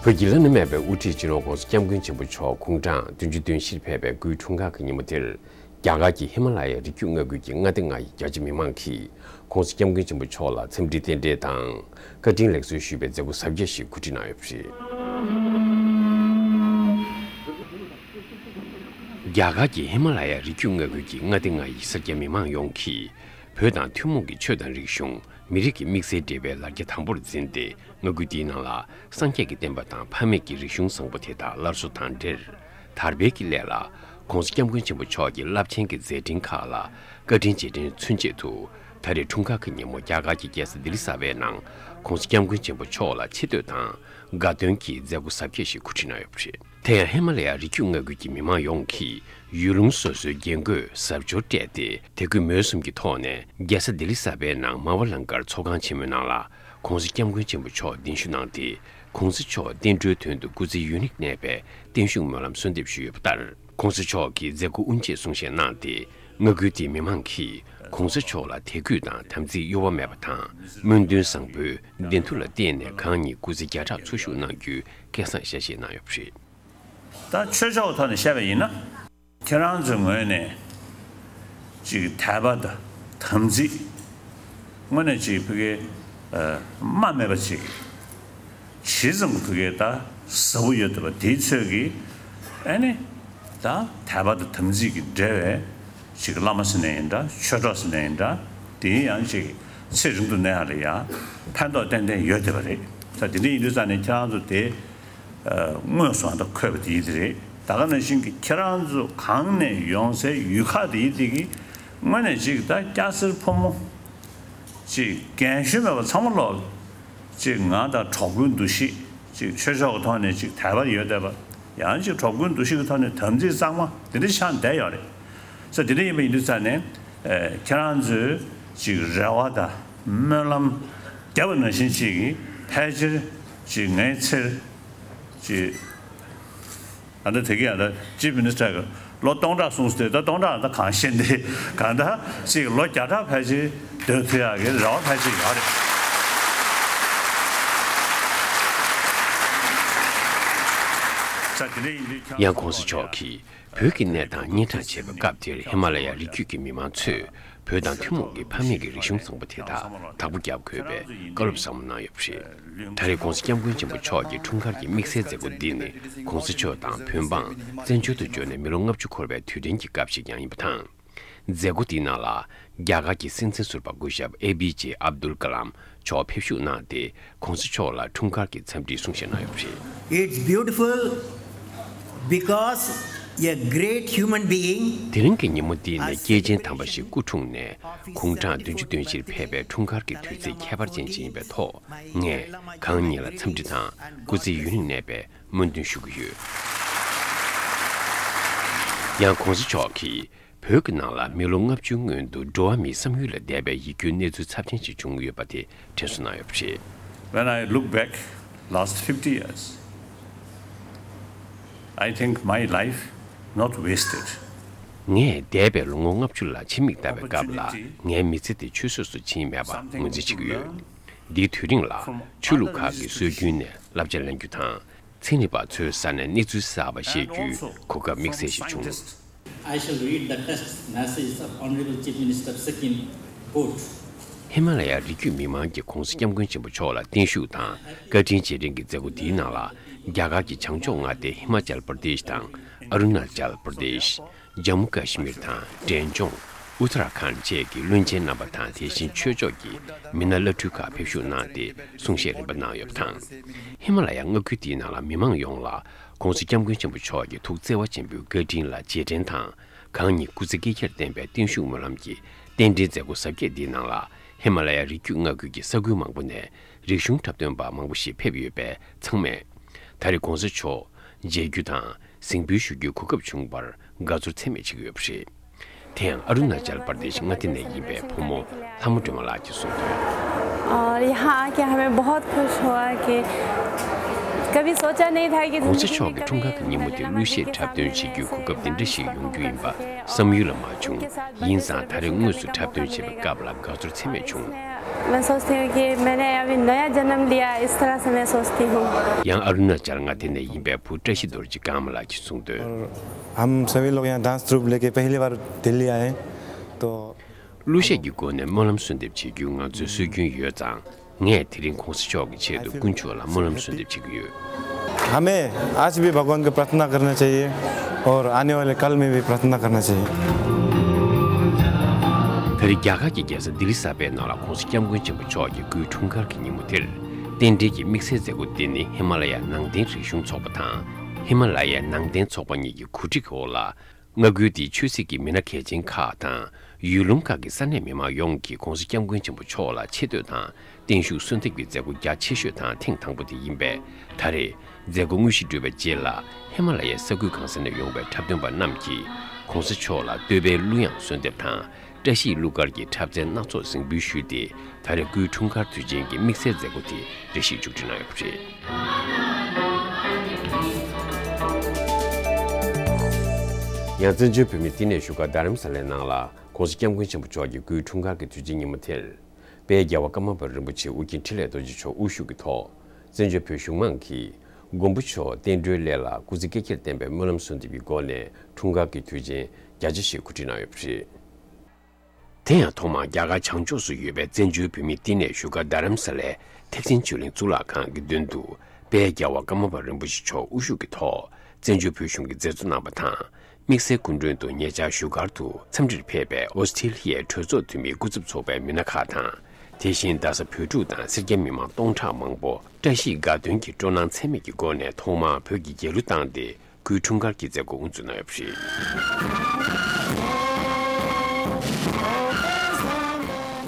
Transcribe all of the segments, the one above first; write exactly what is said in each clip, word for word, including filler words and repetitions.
བོད་ཀྱི་བླ་ན་མེད་པའི་དབུ་ཁྲིད་སྤྱི་ནོར་༸གོང་ས་༸སྐྱབས་མགོན་ཆེན་པོ་མཆོག་དགུང་གྲངས་བདུན་ཅུ་དོན་བཞིར་ཕེབས་པའི་སྐུའི་འཁྲུངས་སྐར་གྱི་ཉིན་མོ་དེར། རྒྱ་གར་གྱི་ཧི་མ་ལ་ཡའི་རི་རྒྱུད་མངའ་ཁུལ་གྱི་མངའ་སྡེ་ལྔ་ཡི་རྒྱ་ཆེ་མི་མང་གིས་༸གོང་ས་༸སྐྱབས་མགོན་ཆེན་པོ་མཆོག་ལ་འཚམས་འདྲི་རྟེན་འབྲེལ་དང་། བཀའ་དྲིན་ལེགས་གསོལ་ཞུས་པའི་མཛད་སྒོ་གཟབ་རྒྱས་ཤིག་གོ་སྒྲིག་གནང་ཡོད་པ་རེད། རྒྱ་གར་གྱི་ཧི་མ་ལ་ཡའི་རི་རྒྱུད་མངའ་ཁུལ་གྱི་མངའ་སྡེ་ལྔ་ཡི་སེར་སྐྱ་མི་མང་ཡོངས་ཀྱིས། བོད་དང་ཐུན་མོང་གི་ཆོས་དང་རིག་གཞུང་། མི་རིགས་ཀྱི་དམིགས་བསལ་འབྲེལ་བའི་ལ་རྒྱ་དམ་པོར་འཛིན་ཏེ། མངའ་ཁུལ་འདིའི་ནང་ལ་སངས་རྒྱས་ཀྱི་བསྟན་པ་དང་ཕ་མེས་ཀྱི་རིག་གཞུང་བཟང་པོ་དེ་དག་སླར་གསོ་དང་འབྲེལ། དར་སྤེལ་གྱི་སླད་ལ། ༸གོང་ས་༸སྐྱབས་མགོན་ཆེན་པོ་མཆོག་གི་རླབས་ཆེན་གྱི་མཛད་འཕྲིན་ཁག་ལ་བཀའ་དྲིན་རྗེས་དྲན་མཚོན་ཆེད་དུ། ད་རེས་འཁྲུངས་སྐར་གྱི་ཉིན་མོ་རྒྱ་གར་གྱི་རྒྱལ་ས་ལྡི་ལི་གསར་པའི་ནང་༸གོང་ས་༸སྐྱབས་མགོན་ཆེན་པོ་མཆོག་ལ་ཆེ་བསྟོད་དང་དགའ་སྟོན་གྱི་མཛད་སྒོ་གཟབ་རྒྱས་ཤིག་གོ་སྒྲིག་གནང་ཡོད་པ་རེད། དེ་ཡང་ཧི་མ་ལ་ཡ་རི་རྒྱུད་མངའ་ཁུལ་གྱི་མི་མང་ཡོངས་ཀྱིས་ཡུལ་ལུང་སོ་སོའི་རྒྱན་གོས་གཟབ་མཆོར་སྤྲས་ཏེ། དད་གུས་མོས་གསུམ་གྱི་ཐོག་ནས་རྒྱལ་ས་ལྡི་ལི་གསར་པའི་ནང་མ་ཝ་ལང་ཀར་ཚོགས་ཁང་ཆེན་མོའི་ནང་ལ་༸གོང་ས་༸སྐྱབས་མགོན་ཆེན་པོ་མཆོག་གདན་ཞུ་གནང་སྟེ། ༸གོང་ས་མཆོག་བསྟན་འགྲོའི་དོན་དུ་སྐུ་ཚེ་ཡུན་རིང་གནས་པའི་བརྟན་བཞུགས་སྨོན་ལམ་གསོལ་འདེབས་ཞུས་ཡོད་པ་ལྟར། ༸གོང་ས་མཆོག་གིས་མཛད་སྒོ་དབུ་འབྱེད་གསུང་བཤད་གནང་སྟེ། མངའ་ཁུལ་དེའི་མི་མང་གིས་༸གོང་ས་མཆོག་ལ་དད་གུས་དང་དམ་ཚིག་གཡོ་བ་མེད་པ་དང་། སྨོན་འདུན་བཟང་པོའི་བདེན་མཐུ་ལ་བརྟེན་ནས་གང་ཉིད་སྐུ་ཚེ་བརྒྱ་ཕྲག་འཚོ་བཞུགས་གནང་རྒྱུའི་སྐལ་བཟང་ཞལ་བཞེས་གནང་ཡོད་པ་རེད། ད་ཆོས་ཕྱོགས་ཐོག་ནས་བཤད་པ་ཡིན་ན། ཁྱེད་རང་ཚོའི་ངོས་ནས་ཅིག་དད་པ་དང་དམ་ཚིག་དངོས་གནས་ཅིག་ཕ་གིའི་རྨ་མེད་པ་ཅིག་ཇི་ཙམ་ཕ་གིའི་ད་ཟབ་པོ་ཡོད་བསྡད་པ་དེའི་ཚོད་ཀྱིས། ཨ་ནི་ད་དད་པ་དང་དམ་ཚིག་གི་འབྲེལ་བའི་ཅིག་བླ་མ་ཟེར་ནའི་ཡིན་འདྲ། ཆོས་གྲོགས་ཟེར་ནའི་ཡིན་འདྲ། དེའི་ཡང་ཅིག་ཚེ་རིང་དུ་གནས་ཡ་ལ་ཡ་ཕན་ཐོགས་ཏན་ཏན་ཡོད་བསྡད་པ་རེད། ད་དེ་འདྲ་ཡིན་དུས་ཙང་ནས་ཁྱེད་རང་ཚོ་དེ། དངོས་སུའང་ད་འཁོད་པ་དེ་ཡིན་དེ་རེད། ད་ག་ནང་བཞིན་གྱི་ཁྱེད་རང་ཚོ་གང་ནས་ཡོང་སའི་ཡུལ་ཁག་དེ་ཡིན་དེ་གི་དངོས་གནས་ཅིག་ད་སྐྱ་སེར་ཕོ་མོ་ཅིག་རྒན་གཞོན་མེད་པ་ཚང་མ་ལོག་ཅིག་ང་དང་གྲོགས་པོའི་འདུ་ཤེས། ཅིག་ཆོས་ཕྱོགས་ཀྱི་ཐོག་ནས་ཅིག་དད་པ་ཡོད་བསྡད་པ། ཡང་ཅིག་གྲོགས་པོའི་འདུ་ཤེས་ཀྱི་ཐོག་ནས་དམ་ཚིག་གཙང་མ་དེ་འདྲ་ཆགས་བསྡད་ཡོད་རེད། ས་དེ་འདྲ་ཡིན་པ་ཡིན་དུས་ཙང་ནས་ཁྱེད་རང་ཚོའི་ཅིག་རེ་བ་དང་སྨོན་ལམ་བརྒྱབ་པ་ནང་བཞིན་ཅིག་གིས་ཕལ་ཆེར་ཅིག་ངའི་ཚེར་ཅིག་ད་ལྟ་དེ་ག་ཡང་ད་ཅིབ་མི་ནི་སི་ཊར་གི་ལོ་སྟོང་ཕྲག་གསུངས་སོང་དེ། ད་སྟོང་ཕྲག་ད་གང་ཤེས་འདི་གང་ལྟར་ཅིག་ལོ་བརྒྱ་ཕྲག་ཕལ་ཆེར་སྡོད་ཐུབ་ཡག་གི་རེ་བ་ཕལ་ཆེར་ཡོད་རེད། ས་དེ་འདྲ་ཡིན་དུས་ཁྱེད་ཡང་༸གོང་ས་མཆོག་གིས་བོད་ཀྱི་གནས་སྟངས་སྙན་གྲགས་བྱེད་པའི་སྐབས་དེར་ཧི་མ་ལ་ཡ་རི་རྒྱུད་ཀྱི་མི་མང་ཚོས་བོད་དང་ཐུན་མོང་གི་ཕ་མེས་ཀྱི་རིག་གཞུང་བཟང་པོ་དེ་དག་བདག་པོ་རྒྱག་དགོས་པའི་བཀའ་སློབ་ཟབ་མོ་གནང་ཡོད་པ་རེད། ད་རེས་༸གོང་ས་༸སྐྱབས་མགོན་ཆེན་པོ་མཆོག་གི་འཁྲུངས་སྐར་གྱི་དམིགས་བསལ་མཛད་སྒོ་འདི་ནི་༸གོང་ས་མཆོག་དང་བོད་འབངས་བཙན་བྱོལ་དུ་བྱོན་ནས་མི་ལོ་ལྔ་བཅུ་འཁོར་བའི་དུས་དྲན་གྱི་སྐབས་ཤིག་ཀྱང་ཡིན་པ་དང་། མཛད་སྒོ་འདིའི་ནང་ལ་རྒྱ་གར་གྱི་སྲིད་འཛིན་ཟུར་པ་སྐུ་ཞབས་ཨེ་པི་ཇེ་ཨབ་དུལ་ཀ་ལམ་མཆོག་ཕེབས་བཞུགས་གནང་སྟེ། ༸གོང་ས་མཆོག་ལ་འཁྲུངས་སྐར་གྱི་འཚམས་འདྲིའི་གསུང་བཤད་གནང་ཡོད་པ་རེད། It's beautiful because a great human being དེ་རིང་གི་ཉིན་མོ་འདི་ནི་སྐྱེས་ཆེན་དམ་པ་ཞིག་སྐུ་འཁྲུངས་ནས་དགུང་གྲངས་བདུན་ཅུ་དོན་བཞིར་ཕེབས་པའི་འཁྲུངས་སྐར་གྱི་དུས་ཚིགས་ཁྱད་པར་ཅན་ཞིག་ཡིན་པའི་ཐོག་ངས་གང་ཉིད་ལ་འཚམས་འདྲི་དང་སྐུ་ཚེ་ཡུན་རིང་གནས་པའི་སྨོན་འདུན་ཞུ་གི་ཡོད། ཡང་༸གོང་ས་མཆོག་གིས། བོད་ཀྱི་ནང་ལ་མི་ལོ་ལྔ་བཅུའི་སྔོན་དུ་འགྲོ་བ་མིའི་བསམ་ཡུལ་ལ་འདས་པའི་ཡིད་སྐྱོའི་གནས་ཚུལ་ཚབས་ཆེན་ཞིག་བྱུང་ཡོད་པ་དེ་དྲན་གསོ་གནང་ཡོད་པ་རེད། When I look back last fifty years, I think my life not wasted. ངས་འདས་པའི་ལོ་ངོ་ལྔ་བཅུ་ལ་ཕྱི་མིག་ལྟ་བའི་སྐབས་ལ་ངའི་མི་ཚེ་དེ་ཆུད་ཟོས་སུ་ཕྱིན་མེད་པ་ངོས་འཛིན་བྱེད་ཀྱི་ཡོད། འདིའི་དུས་རིང་ལ་ཆོས་ལུགས་ཁག་གི་སྲོལ་རྒྱུན་ནས་བསླབ་བྱ་ལེན་རྒྱུ་དང་། ཚན་རིག་པ་ཚོའི་ས་ནས་གནས་ཚུལ་གསར་པ་ཤེས་རྒྱུའི་གོ་སྐབས་དམིགས་བསལ་ཞིག་བྱུང་། I shall read the text message of Honorable Chief Minister Sikkim Court. ཧི་མ་ལ་ཡ་རི་རྒྱུད་མི་མང་གིས་༸གོང་ས་༸སྐྱབས་མགོན་ཆེན་པོ་མཆོག་ལ་བརྟན་བཞུགས་དང་བཀའ་དྲིན་རྗེས་དྲན་གྱི་མཛད་སྒོ་འདིའི་ནང་ལ་རྒྱ་གར་གྱི་བྱང་ཕྱོགས་མངའ་སྡེ་ཧི་མ་ཅལ་པར་དེཤ་དང་ཨ་རུ་ན་ཅལ་པར་དེཤ། ཇམ་མུ་ཀ་ཤི་མིར་དང་འབྲས་ལྗོངས། ཨུ་ཐ་ར་ཁཱན་བཅས་ཀྱི་བློན་ཆེན་རྣམ་པ་དང་། དེ་བཞིན་ཆོས་ཕྱོགས་ཀྱི་མི་སྣ་བླ་སྤྲུལ་ཁག་ཕེབས་བཞུགས་གནང་སྟེ་གསུང་བཤད་རིམ་པ་གནང་ཡོད་པ་དང་། ཧི་མ་ལ་ཡ་མངའ་ཁུལ་དེའི་ནང་ལ་མི་མང་ཡོངས་ལ་༸གོང་ས་༸སྐྱབས་མགོན་ཆེན་པོ་མཆོག་གི་ཐུགས་བརྩེ་བ་ཆེན་པོའི་བཀའ་དྲིན་ལ་རྗེས་དྲན་དང་། གང་ཉིད་སྐུ་ཚེ་བསྐལ་བརྒྱར་བརྟན་པའི་བརྟན་བཞུགས་སྨོན་ལམ་གྱི་རྟེན་འབྲེལ་མཛད་སྒོ་གཟབ་རྒྱས་འདིའི་ནང་ལ་ཧི་མ་ལ་ཡ་རི་རྒྱུད་མངའ་ཁུལ་གྱི་ས་ཁུལ་མང་པོ་ནས་རིག་གཞུང་འཁྲབ་སྟོན་པ་མང་པོ་ཞིག་ཕེབས་ཡོད་པས། ཚང་མས་ད་རེས་༸གོང་ས་མཆོག་མཇལ་རྒྱུ་དང་། གཟིགས་འབུལ་ཞུ་རྒྱུའི་གོ་སྐབས་བྱུང་བར་དགའ་ཚོར་ཚད་མེད་བྱེད་ཀྱི་ཡོད་པ་རེད། དེ་ཡང་ཨ་རུ་ན་ཅལ་པར་དེཤ་མངའ་སྡེ་ནས་ཡིན་པའི་ཕོ་མོ་ལྷ་མོ་སྒྲོལ་མ་ལགས་ཀྱིས་གསུངས་དོན། और यहाँ आके हमें बहुत खुश हुआ कि कभी सोचा नहीं था कि༸གོང་ས་མཆོག་གི་འཁྲུངས་སྐར་གྱི་ཉིན་མོ་དེ་གླུ་གཞས་འཁྲབ་སྟོན་བྱེད་རྒྱུའི་གོ་སྐབས་འདི་འདྲ་ཞིག་ཡོང་རྒྱུ་ཡིན་པ་བསམ་ཡུལ་ལ་མ་བྱུང་། ཡིན་ཙང་ད་རེས་དངོས་སུ་འཁྲབ་སྟོན་བྱེད་པའི་སྐབས་ལ་དགའ་ཚོར་ཚད་མེད་བྱུང་། मैं सोचती हूँ कि मैंने अभी नया जन्म लिया, इस तरह से महसूस थी हूँ। ཡང་ཨ་རུ་ན་ཅལ་མངའ་སྡེ་ནས་ཡིན་པའི་བུ་བཀྲ་ཤིས་རྡོ་རྗེ་ཀརྨ་ལགས་ཀྱིས་གསུངས་དོན། और हम सभी लोग यहाँ डांस ट्रूप लेके पहली बार दिल्ली आए हैं। तो གླུ་གཞས་ཀྱི་སྒོ་ནས་སྨོན་ལམ་གསོལ་འདེབས་བྱེད་རྒྱུའི་ང་ཚོའི་སྲོལ་རྒྱུན་ཡོད་ཙང་། ངས་དེ་རིང་༸གོང་ས་མཆོག་གི་ཆེད་དུ་དཀོན་མཆོག་ལ་སྨོན་ལམ་གསོལ་འདེབས་བྱེད་ཀྱི་ཡོད། हमें आज भी भगवान को प्रार्थना करना चाहिए और आने वाले कल में भी प्रार्थना करना चाहिए। ད་རེས་རྒྱ་གར་གྱི་རྒྱལ་ས་ལྡི་ལི་གསར་པའི་ནང་ལ་༸གོང་ས་༸སྐྱབས་མགོན་ཆེན་པོ་མཆོག་གི་སྐུའི་འཁྲུངས་སྐར་གྱི་ཉིན་མོ་དེར། རྟེན་འབྲེལ་གྱི་དམིགས་བསལ་མཛད་སྒོ་འདི་ནི་ཧི་མ་ལ་ཡ་ནང་བསྟན་རིག་གཞུང་ཚོགས་པ་དང་། ཧི་མ་ལ་ཡའི་ནང་བསྟན་ཚོགས་པ་གཉིས་ཀྱི་གོ་སྒྲིག་འོག་ལ། མངའ་ཁུལ་དེའི་ཆོས་སྲིད་ཀྱི་མི་སྣ་གལ་ཆེན་ཁག་དང་། ཡུལ་ལུང་ཁག་གི་ས་གནས་མི་མང་ཡོངས་ཀྱིས་༸གོང་ས་༸སྐྱབས་མགོན་ཆེན་པོ་མཆོག་ལ་ཆེ་བསྟོད་དང་བརྟན་བཞུགས་གསོལ་འདེབས་ཀྱི་མཛད་སྒོ་རྒྱ་ཆེ་ཤོས་དང་ཐེངས་དང་པོ་དེ་ཡིན་པས། ད་རེས་མཛད་སྒོ་དངོས་གཞི་གྲུབ་པའི་རྗེས་ལ། ཧི་མ་ལ་ཡའི་ས་ཁུལ་གང་ས་ནས་ཡོང་པའི་འཁྲབ་སྟོན་པ་རྣམས་ཀྱིས་༸གོང་ས་མཆོག་ལ་བསྟོད་པའི་གླུ་དབྱངས་གསོལ་འདེབས་དང་། བཀྲ་ཤིས་གླུ་གར་གྱི་འཁྲབ་ཚན་སྣ་ཚོགས་གཟིགས་འབུལ་ཞུས་ཏེ། ད་རེས་སྐུའི་འཁྲུངས་སྐར་དུས་ཆེན་གྱི་དམིགས་བསལ་མཛད་སྒོ་དེ་རེ་ཞིག་མཇུག་སྒྲིལ་གནང་ཡོད་པ་རེད། ཡང་བཙན་བྱོལ་བོད་མིའི་བསྟི་གནས་བཞུགས་སྒར་རྡ་རམ་ས་ལའི་ནང་ལ་༸གོང་ས་༸སྐྱབས་མགོན་ཆེན་པོ་མཆོག་གི་སྐུའི་འཁྲུངས་སྐར་གྱི་དུས་ཆེན་ཉིན་མོ་དེར། དཔལ་རྒྱལ་བ་ཀརྨ་པ་རིན་པོ་ཆེ་ཨུ་རྒྱན་འཕྲིན་ལས་རྡོ་རྗེ་མཆོག་དབུ་བཞུགས་ཀྱི་ཐོག་བཙན་བྱོལ་བོད་གཞུང་མང་གིས་མགོན་པོ་མཆོག་བསྟན་འགྲོའི་སླད་ལ་སྐུ་ཚེ་བསྐལ་བརྒྱར་བརྟན་པའི་སྨོན་ལམ་གསོལ་འདེབས་ཀྱི་སྒོ་ནས་འཁྲུངས་སྐར་གྱི་དུས་ཆེན་རྒྱ་ཆེ་ཞིག་གོ་སྒྲིག་གནང་ཡོད་པ་རེད། དེ་ཡང་ཐོག་མར་རྒྱ་གར་བྱང་ཕྱོགས་སུ་ཡོད་པའི་བཙན་བྱོལ་བོད་མིའི་བསྟི་གནས་བཞུགས་སྒར་རྡ་རམ་ས་ལའི་ཐེག་ཆེན་ཆོས་གླིང་གཙུག་ལག་ཁང་གི་མདུན་དུ། དཔལ་རྒྱལ་བ་ཀརྨ་པ་རིན་པོ་ཆེ་མཆོག་དབུ་བཞུགས་ཀྱི་ཐོག་བཙན་བྱོལ་བོད་གཞུང་གི་མཛད་གཙོ་རྣམ་པ་དང་། དམིགས་བསལ་སྐུ་མགྲོན་དུ་ཉེ་ཆར་བཞུགས་སྒར་དུ་འཚམས་འདྲིར་ཕེབས་པའི་ཨོ་སི་ཐི་ལི་ཡའི་གྲོས་ཚོགས་འཐུས་མིའི་སྐུ་ཚབ་ཚོགས་པའི་མི་སྣ་ཁག་དང་། དེ་བཞིན་རྡ་ས་བོད་ཕྲུག་དང་སེར་སྐྱ་མི་མང་སྟོང་ཕྲག་མང་པོ་བཀྲ་ཤིས་དགའ་སྟོན་གྱི་སྤྲོ་སྣང་ཚད་མེད་ཀྱི་སྒོ་ནས་ཐོག་མར་བོད་ཀྱི་རྒྱལ་གླུ་བཏང་སྟེ། སྐུའི་འཁྲུངས་སྐར་གྱི་མཛད་སྒོ་དབུ་འཛུགས་གནང་ཡོད་པ་རེད།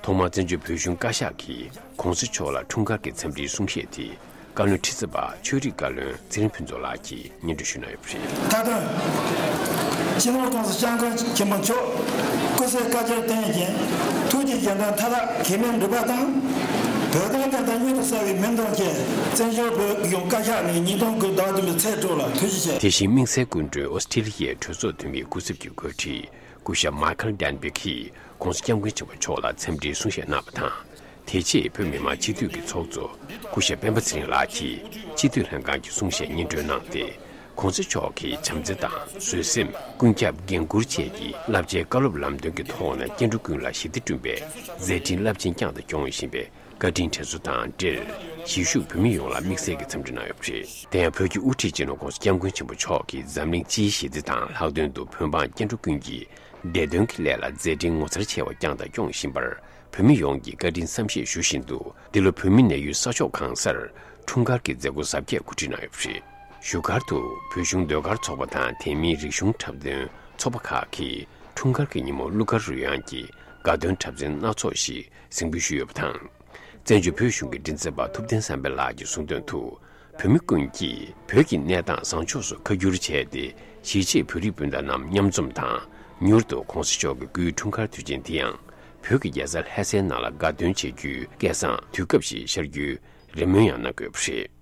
ཐོག་མར་བཙན་བྱོལ་བོད་གཞུང་བཀའ་ཤག་གིས་༸གོང་ས་མཆོག་ལ་འཁྲུངས་སྐར་གྱི་འཚམས་འདྲིའི་གསུང་བཤད་དེ། བཀའ་བློན་ཁྲི་ཚབ་པ་ཆོས་རིག་བཀའ་བློན་ཚེ་རིང་ཕུན་ཚོགས་ལགས་ཀྱིས་སྙན་སྒྲོན་ཞུ་གནང་ཡོད་པ་རེད། མཐའ་དོན། སྤྱི་ནོར་༸གོང་ས་༸སྐྱབས་མགོན་ཆེན་པོ་མཆོག་སྐུ་ཚེ་བསྐལ་བརྒྱར་བརྟན་ཞིང་། ཐུགས་ཀྱི་རྗེས་འབྲང་མཐའ་དག་གེགས་མེད་འགྲུབ་པ་དང་། བོད་དོན་བདེན་མཐའ་མྱུར་དུ་གསལ་བའི་སྨོན་འདུན་བཅས། བཙན་བྱོལ་བོད་གཞུང་བཀའ་ཤག་ནས་ཉིས་སྟོང་དགུ་ཟླ་བདུན་པའི་ཚེས་དྲུག་ལ་ཐུགས་རྗེ་ཆེ། དེ་བཞིན་དམིགས་བསལ་སྐུ་མགྲོན་ཨོ་སི་ཐི་ལི་ཡའི་གྲོས་ཚོགས་འཐུས་མིའི་སྐུ་ཚབ་ཀྱི་འགོ་ཁྲིད་སྐུ་ཞབས་མཱ་ཁལ་ཌན་བྷིག་གིས་༸གོང་ས་༸སྐྱབས་མགོན་ཆེན་པོ་མཆོག་ལ་འཚམས་འདྲིའི་གསུང་བཤད་གནང་བ་དང་། དེ་རྗེས་བོད་མི་མང་སྤྱི་འཐུས་ཀྱི་ཚོགས་གཙོ་སྐུ་ཞབས་སྤེན་པ་ཚེ་རིང་ལགས་ཀྱིས་སྤྱི་འཐུས་ལྷན་ཁང་གི་གསུང་བཤད་སྙན་སྒྲོན་གནང་སྟེ། ༸གོང་ས་མཆོག་གི་བྱམས་བརྩེ་དང་བཟོད་སེམས། ཀུན་ཁྱབ་འགན་འཁུར་བཅས་ཀྱི་བསླབ་བྱའི་བཀའ་སློབ་ལམ་སྟོན་གྱི་ཐོག་ནས་སྐྱེ་འགྲོ་ཀུན་ལ་ཞི་བདེ་བསྐྲུན་པའི་མཛད་འཕྲིན་རླབས་ཆེན་བསྐྱངས་དང་སྐྱོང་བཞིན་པའི་བཀའ་དྲིན་དྲན་གསོ་དང་འབྲེལ། གཞིས་བཞུགས་བོད་མི་ཡོངས་ལ་དམིགས་བསལ་གྱི་འཚམས་འདྲི་གནང་ཡོད་པ་རེད། དེ་ཡང་བོད་ཀྱི་དབུ་ཁྲིད་སྤྱི་ནོར་༸གོང་ས་༸སྐྱབས་མགོན་ཆེན་པོ་མཆོག་གིས་འཛམ་གླིང་སྤྱིའི་ཞི་བདེ་དང་ལྷག་དོན་དུ་བོད་འབངས་སྐྱེ་འགྲོ་ཀུན་གྱི་བདེ་དོན་གྱི་སླད་ལ་མཛད་འཕྲིན་ངོ་མཚར་ཆེ་བ་བསྐྱངས་དང་སྐྱོང་བཞིན་པར། བོད་མི་ཡོངས་ཀྱིས་བཀའ་དྲིན་བསམ་ཤེས་ཞུ་བཞིན་དུ། འདི་ལོ་བོད་མི་གནས་ཡུལ་ས་ཕྱོགས་གང་སར་འཁྲུངས་སྐར་གྱི་མཛད་སྒོ་གཟབ་རྒྱས་གོ་སྒྲིག་གནང་ཡོད་པ་རེད། བཞུགས་སྒར་དུ་བོད་གཞུང་ཟློས་གར་ཚོགས་པ་དང་དེ་མིན་རིག་གཞུང་འཁྲབ་སྟོན་ཚོགས་པ་ཁག་གིས་འཁྲུངས་སྐར་གྱི་ཉིན་མོ་གླུ་གར་རོལ་དབྱངས་ཀྱི་དགའ་སྟོན་འཁྲབ་ཚན་སྣ་ཚོགས་ཤིག་གཟིགས་འབུལ་ཞུས་ཡོད་པ་དང་། བཙན་བྱོལ་བོད་གཞུང་གི་མགྲིན་ཚབ་པ་ཐུབ་བསྟན་བསམ་འཕེལ་ལགས་ཀྱིས་གསུངས་དོན་དུ། བོད་མི་ཀུན་གྱིས་བོད་ཀྱི་གནས་སྟངས་བཟང་ཕྱོགས་སུ་ཁ་བསྒྱུར་བྱས་ཏེ། གཞིས་བྱེས་བོད་རིགས་སྤུན་ཟླ་རྣམས་མཉམ་འཛོམས་དང་། མྱུར་དུ་༸གོང་ས་མཆོག་གི་སྐུའི་འཁྲུངས་སྐར་དུས་ཆེན་འདི་ཡང་། བོད་ཀྱི་རྒྱལ་ས་ལྷ་སའི་ནང་ལ་དགའ་སྟོན་བྱེད་རྒྱུའི་སྐལ་བཟང་དུས་སྐབས་ཤིག་ཤར་རྒྱུའི་རེ་སྨོན་ཡང་གནང་དགོས་པ་རེད།